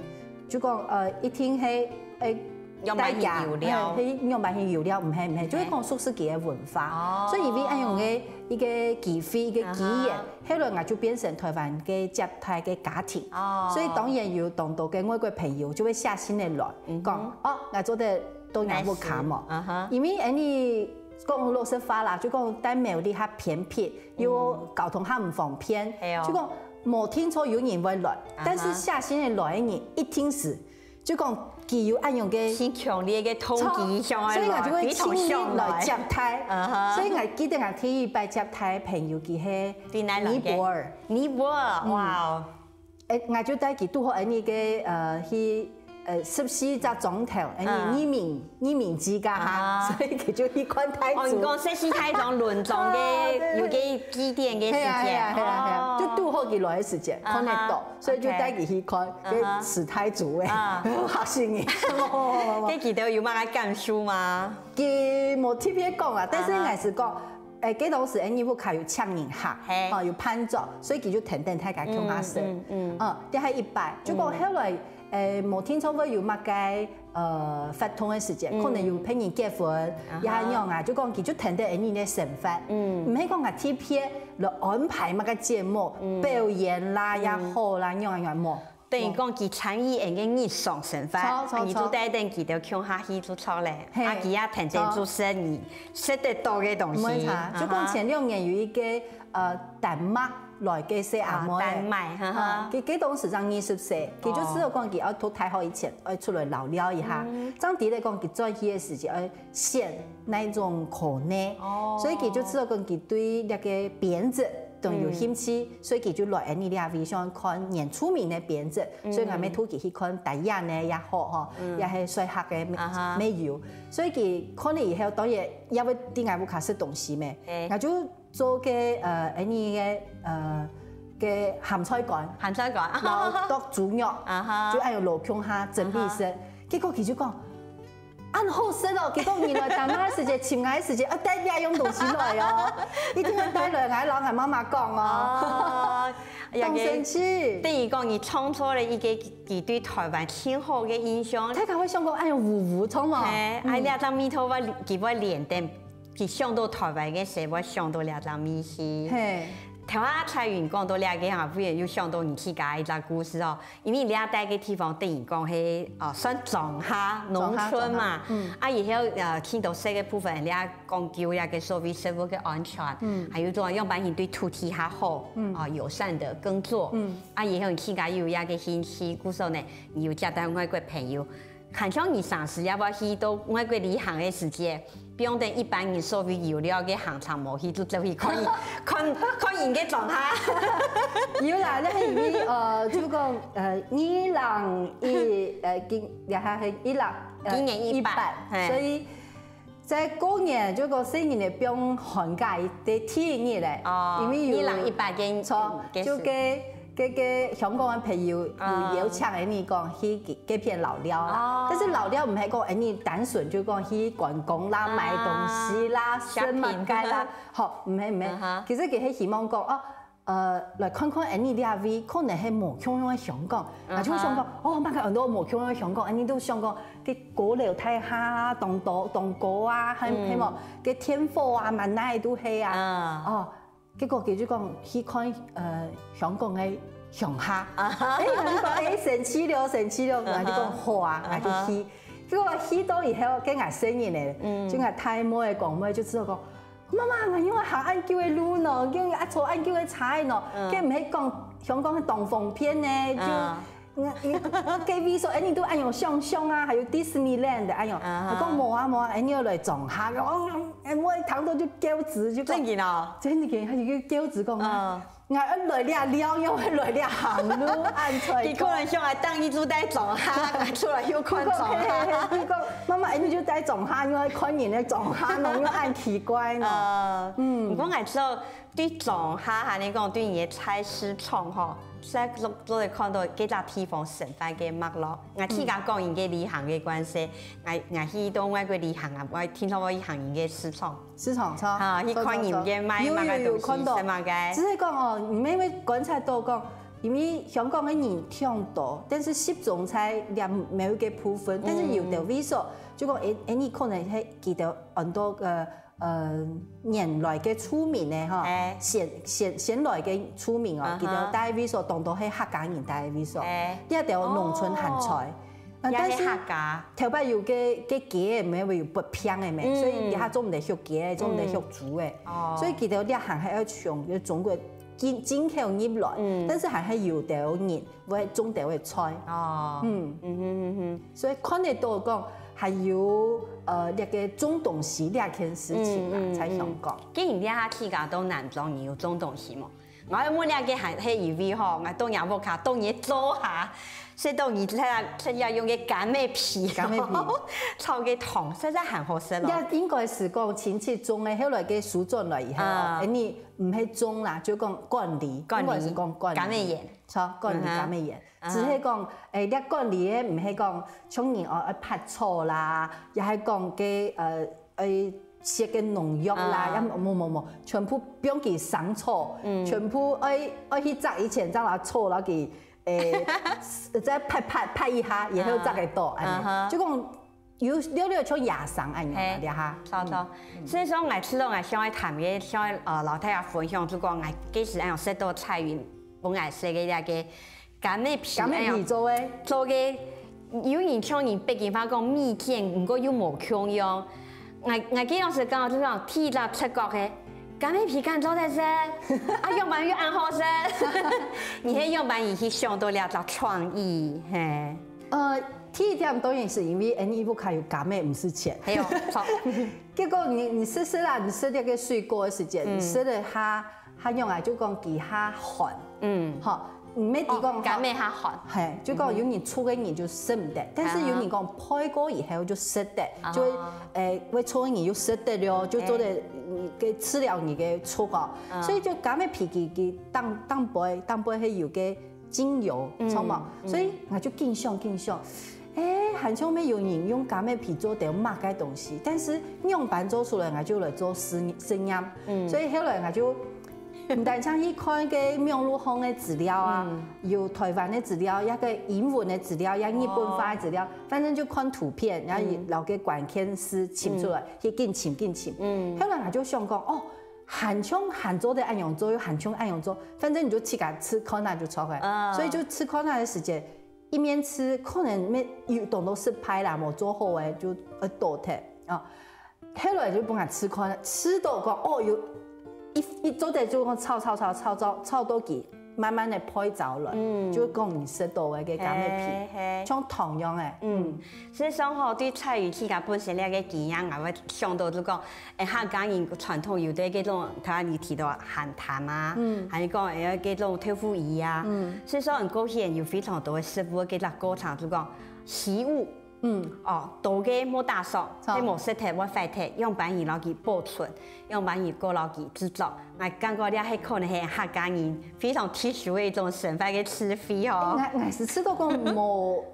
就講，呃，一定係，誒，仰般形遊尞。戴家，誒，係仰般形遊尞，毋係，毋係，就係講熟識佢个文化。哦。所以因為恁樣个一個機會，一個機緣，啊哈。後來𠊎就變成臺灣个接待个家庭。哦。所以當然有當多个外國朋友就會寫信來，嗯哼。講，哦，𠊎做得到若屋下無？Nice。啊哈。因為恁樣講老實話啦，就講戴苗栗較偏僻，又交通較毋方便，嗯。係哦。就講無定著有人會來，啊哈。但是寫信个來个人一定係 就講佢有恁樣个，盡強烈个動機，著，想愛來，所以𠊎就會盡力來接待。非常想來。啊哈。所以𠊎記得𠊎第一擺接待朋友，佢係對哪來个？尼泊爾。尼泊爾，嗯。哇哦。誒，𠊎就帶佢拄好恁樣个，呃，去，呃，十四隻莊頭，恁樣，嗯。移民，移民之家哈，啊哈。所以佢就去看大自。哦，你講十四大莊輪莊个，啊，對。有个祭典个時間。係啊，係啊，係啊，係啊，哦。就拄好佢來个時間，啊哈。看得到。 所以就帶佢去看，OK。該石太子誒，啊。嚇死人。該佢兜有麼个感受嗎？佢無特別講啊，但是啊哈。應該係講，誒，該當時𠊎俚屋下有請人客，嘿。吼，有伴奏，所以佢就跈等大家共下食。嗯，嗯，嗯。嗯，這係一擺，就講後來，嗯。誒，無定著會有麼个 呃，活動个時節，嗯。可能有別人結婚，啊哈。也係恁樣啊，就講佢就跈等𠊎俚个生活。嗯。毋係講𠊎特別來安排麼个節目，嗯。表演啦，嗯。也好啦，恁樣恁樣，無。等於講佢參與𠊎俚个日常生活，著，著，啊，你就帶等佢兜共下去就著咧。嘿。啊，佢也跈等就食你食得到个東西。著。無錯，就講前兩年有一個，啊哈。呃，丹麥 來个細阿妹。啊，丹麥，哈哈。啊，佢，佢當時正二十歲，佢就知道講佢愛讀大學以前，愛出來遶尞一下。嗯。正知得講佢轉去个時節愛選哪種科系。哦。所以佢就知道講佢對這個編輯當有興趣，嗯。所以佢就來𠊎俚這位想看原住民个編輯，嗯。所以𠊎乜㧡佢去看導演呢也好吼，嗯。也係說客个乜，啊哈。乜有。所以佢看了以後，當然也會在𠊎屋下食東西咩。嘿。𠊎就 做个，呃，恁呢个，呃，个鹹菜乾，鹹菜乾。然後剁豬肉，啊哈。就恁樣摎共下準備食。啊哈。結果佢就講：「恁好食哦！」結果原來丹麥時節、尋𠊎時節，啊，帶這樣東西來哦，一定要帶來，𠊎摎𠊎媽媽講哦。哦，當生趣。等於講，你創造了一個佢對臺灣盡好个印象。大家會想講：「哎呀，烏烏，創嘛。」嘿，嗯。哎，這張味道，𠊎，佢會連等 佢想到臺灣个時，𠊎想到這隻味緒。嘿。頭下彩雲講到這個啊，忽然又想到你自家一隻故事哦。因為你這戴个地方等於講係，哦，算莊下，農村嘛。莊下，莊下，嗯。啊，以後，呃，聽到這個部分，你也講究這個所謂食物个安全，嗯。還有種樣般人對土地較好，嗯。啊，友善的耕作。嗯。啊，以後你自家又有這個興趣，故所呢，你有接待外國朋友， 還像你上次也會去到外國旅行个時節，放等一般人所謂遊尞个行程無去，就走去看人，看，看人个莊下。有啦，該係因為，呃，就講，呃，二零一，呃，今，也還係一零，呃，今年一八，一八，嘿。所以在過年，就講細人仔放寒假个第一日咧，哦，因為有，二零一八个，著，嗯，就該 該，該香港个朋友有邀請𠊎俚講去該，該片遶尞啦。哦。但是遶尞毋係講𠊎俚單純就講去觀光啦、啊，買東西啦、食麼个啦，shopping。吼，毋係，毋係。嗯哼。其實佢係希望講，哦，呃，來看看𠊎俚這位，可能係無共樣个香港。嗯哼。啊，就會想講，哦，麼个恁多無共樣个香港，𠊎俚都想講，該高樓大廈啊，當多，當高啊，還，嗯。還有該電火啊，滿哪都係啊。嗯。哦， 結果佢就講去看，呃，香港个鄉下。啊哈。誒，𠊎就講，誒，生趣了，生趣了，啊哈。𠊎就講好啊，啊哈。𠊎就去。結果去到以後，該𠊎細人仔，嗯。就𠊎大妹个公妹就知道講，媽媽，𠊎仰會行恁久个路呢？仰會坐恁久个車呢？嗯。該毋係講香港係當方便呢，就，啊。該位所，恁樣都恁樣想像啊，還有Disneyland恁樣。啊哈。佢講無啊無啊，恁樣來莊下，哦，哎，𠊎聽到就噭眵，就講正經哦。正經，佢就噭眵講啊，嗯。𠊎愛來這尞，又愛來這行路，恁才講。佢可能想來當一住在莊下，出來又看莊下。佢講，媽媽，恁樣就在莊下，又愛看人个莊下，喏，又恁奇怪喏。呃，嗯。毋過𠊎知道 對莊下還係講對你个菜市場吼，實在做做得看到這隻地方生活个脈絡。𠊎自家講，因个旅行个關係，𠊎𠊎去到外國旅行啊，𠊎定著會去行因个市場。市場，著。哈，去看人个賣有有有，麼个東西，看到。食麼个。只係講哦，你乜會觀察到講，因為香港个人忒多，但是集中在這某一个部分，但是有兜位所，就講，哎，哎，你可能係記得很多个 呃，原來个住民呢，吼，哎。先先先來个住民哦，啊哈。佢兜戴个位所，當多係客家人戴个位所。哎。這兜農村還在。哦。呃，也係客家。但是頭擺有个个街个，毋係有發票个咩，嗯。所以這下做毋得畜雞个，做毋得畜豬个。嗯。哦。所以佢兜這行還愛從中國進進口入來，嗯。但是還係有兜人 會種兜个菜。哦。嗯。嗯哼哼哼。所以看得到講，還有，呃，這个種東西這件事情啊，嗯，嗯，在香港。嗯。既然這下自家到南庄，你有種東西無？𠊎愛問這个還係因為吼，𠊎到若屋下，到你做下，食到你在在用个柑仔皮，柑仔皮。炒个湯，實在還好食咯。這應該係講親戚種个，後來个收轉來以後，啊。哎，你毋係種啦，就講管理，管理。應該係講管理。柑仔園。 著，管理嗯哼。柑仔園。嗯哼。只係講，誒，這管理个毋係講像人哦，愛拍草啦，也係講个，呃，愛施个農藥啦，啊。也無無無，全部放佢生草，嗯。全部愛愛去摘以前，摘了草，然後佢，誒，再拍拍拍一下，然後摘个到，啊。恁樣。嗯哼。就講 有略略像野生恁樣啦，嘿，這下。著著。嗯，嗯。所以說，𠊎知道𠊎想愛談个，想愛，呃，摎大家分享，就講𠊎幾時恁樣食到彩雲，分𠊎食个這个柑仔皮，柑仔皮做个。恁樣做个，有人像人北京話講蜜餞，毋過又無共樣。𠊎，𠊎个樣式講，就講第一隻直覺个，柑仔皮敢做得食？啊，仰般又恁好食？你係仰般去想到這隻創意，嘿。 呃，第一點當然係因為𠊎屋下有柑仔，毋使錢。係哦，著。結果你你食食啦，你食這个水果个時節，嗯。你食了較較樣啊，就講佢較寒。嗯。吼，毋係講哦，柑仔較寒。嘿，就講有人出个人就食毋得，嗯。但是有人講焙過以後就食得，啊哈。就會，誒，會出个人又食得了，就做得，哎。嗯，个治療你个出哦。嗯。所以就柑仔皮佢佢當當背當背係有个 精油，嗯，著無？嗯。所以𠊎就緊想緊想，誒，還像乜有人用柑仔皮做兜麼个東西，但是仰般做出來，𠊎就來做實實驗。嗯。所以後來𠊎就毋單淨去看个網路項个資料啊，嗯。有台灣个資料，也个英文个資料，也日本話个資料，哦。反正就看圖片，然後，嗯。摎个關鍵字尋出來，嗯。去緊尋緊尋。嗯。後來𠊎就想講，哦， 還像還做得恁樣做，又還像恁樣做，反正你就自家試看啊就著个。啊。所以就試看啊个時節，一面試可能乜有當多失敗啦，無做好个就會倒忒啊。後來就分𠊎試看，試到講，哦，有一一做得就講炒炒炒炒炒炒到佢 慢慢个焙燥來，嗯。就講你食到个該柑仔皮，嘿，嘿。像糖樣个。嗯，嗯。事實上吼，對彩雲自家本身這个經驗，𠊎會想到就講，誒，客家人傳統有个該種，頭先你提到鹹湯啊，嗯。還有講，誒，該種豆腐乳啊。嗯。事實上，過去有非常多个食物，該个過程就講，食物 嗯。哦，多个無打爽，著。該無食忒會壞忒，樣般仔摎佢保存，樣般仔過摎佢製作。𠊎感覺這係可能係客家人非常特殊个一種生活个智慧哦。𠊎𠊎係試著講無，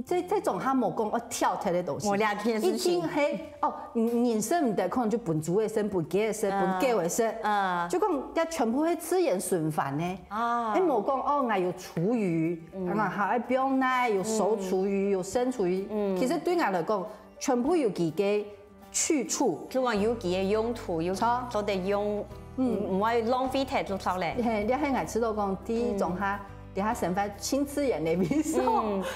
這這種還無講愛挑忒个東西。無這件事情。一定係，哦，人人食毋得，可能就分豬仔食，分雞仔食，分狗仔食。啊。就講這全部係自然循環呢。啊。誒，無講哦，𠊎有廚餘，嗯。然後還愛放哪，有熟廚餘，嗯。有生廚餘。嗯。其實對𠊎來講， 全部有佢个去處。就講有佢个用途，有著。做得用，嗯。嗯，毋會浪費忒就著咧。嘿，這係𠊎試著講，第一種哈，嗯。這下生活盡自然个味緒。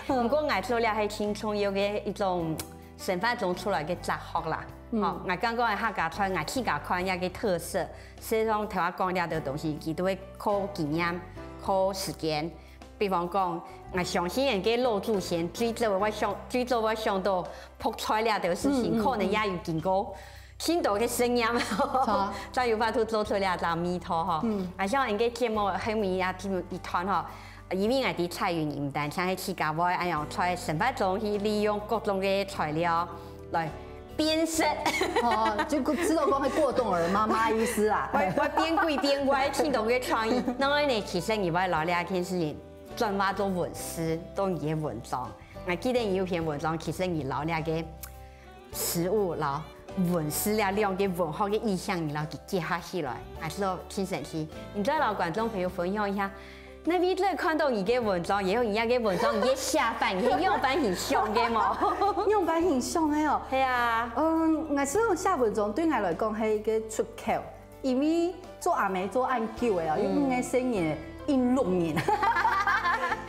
嗯，毋過𠊎試著這係盡重要个一種生活中出來个哲學啦。嗯。吼，𠊎剛剛个客家菜，𠊎自家看這个特色，事實上頭下講這兜東西，佢都會靠經驗、靠時間，比方講，𠊎相信𠊎个老祖先最早會想，最早會想到覆菜這兜事情，嗯，嗯，可能也有經過盡多个實驗，正有法度做出這隻味道吼。嗯。啊，像𠊎个節目後面也聽一段吼，因為𠊎知彩雲毋單淨係自家會恁樣在生活中去利用各種个材料來變色。哦，就知道講會過冬了，媽媽意思啊。會，會變鬼變怪，盡多个創意。當然呢，其實你會摎這件事情 轉化做文字，做你个文章。𠊎記得你有篇文章，其實你摎這个食物摎文字這兩个文學个意象，你摎佢結合起來，𠊎試著盡神奇。你再摎觀眾朋友分享一下，哪位再看著你个文章，也有你个文章，你个寫法，你係仰般形想个無？仰般形想个哦？係啊。嗯，𠊎試著寫文章對𠊎來講係一个出口。 因為做阿姆做恁久了哦，嗯。有五个細人，有六人，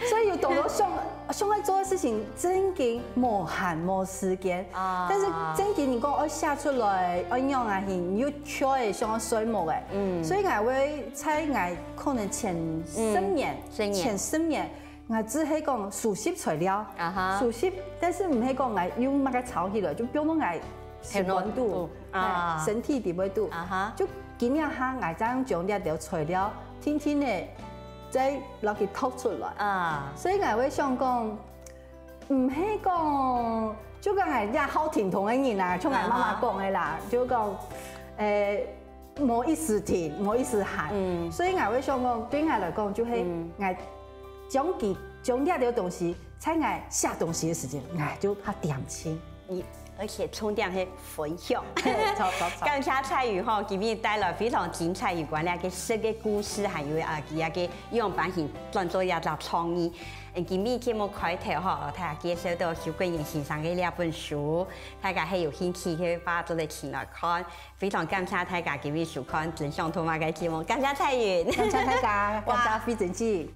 所以有當多想，想愛做个事情，正經無閒無時間。啊。但是正經你講愛寫出來，愛仰仔形，你又卻會想愛睡目个。嗯。所以𠊎會在𠊎可能前十年，嗯，十年。前十年， 𠊎只係講收集材料，啊哈。收集，但是毋係講𠊎用麼个抄起來，就放到𠊎心肝肚，啊。哎，身體底背肚。啊哈。就今日下𠊎正將這兜材料，定定仔再摎佢讀出來。啊。所以𠊎會想講，毋係講，就講𠊎這好聽筒个人啊，像𠊎媽媽講个啦，啊哈。就講，誒， 無一時停，無一時閒。嗯。所以𠊎會想講，對𠊎來講，就係，嗯。𠊎將佢，將這兜東西，在𠊎寫東西个時間，𠊎就較恬靜。嗯，而且重點係分享。著，著，著。感謝彩雲吼，今日帶來非常精彩有關這个食个故事，還有啊，佢个仰般形轉做一隻創意。嗯，今日節目開頭吼，摎大家介紹到許桂英先生个這本書，大家係有興趣个話，做得尋來看。 非常感謝大家今日收看《真想讀麼个》節目，感謝彩雲。感謝大家，感謝哇。費正姐。